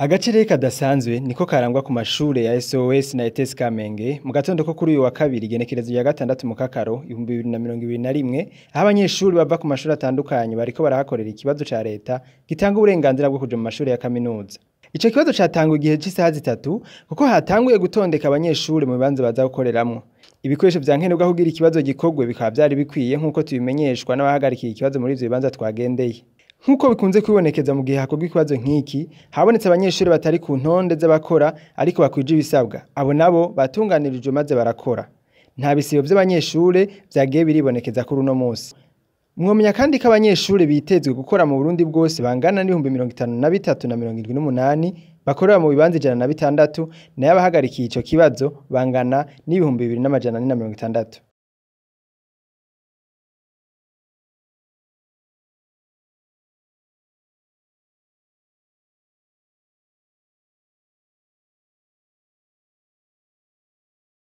Agacere kadasanzwe niko karangwa ku mashure ya SOS na ETS Kamenge mu gatondo ko kuri uyu wa kabiri, igenekerezo rya 6 mu Kakaro 2021, aho abanyeshuri bava ku mashuri atandukanye bariko barahakorera ikibazo ca leta gitanga uburenganzira bwo kuja mu mashuri ya kaminuza. Ico kibazo catanguye igihe c'isaha 3, kuko hatanguye gutondeka abanyeshuri mu bibanza baza gukoreramwo. Ibikoresho vya nkenerwa kugira ikibazo gikorwe bikaba vyari bikwiye, nk'uko tubimenyeshwa n'abahagarikiye ikibazo muri ivyo bibanza twagendeye. Nk'uko bikunze kwibonekeza mu gihe hakorwa ikibazo nk'iki, habonetse abanyeshuri batari ku ntonde z'abakora ariko bakwije ibisabwa. Abo nabo batunganirijwe maze barakora. Nta bisibo vy'abanyeshure vyagiye biribonekeza kuri uno musi. Mwomenya kandi ko abanyeshure bitezwe gukora mu Burundi bwose bangana n'53,078, bakorera mu bibanza 106, nayo abahagarikiye ico kibazo bangana n'2460.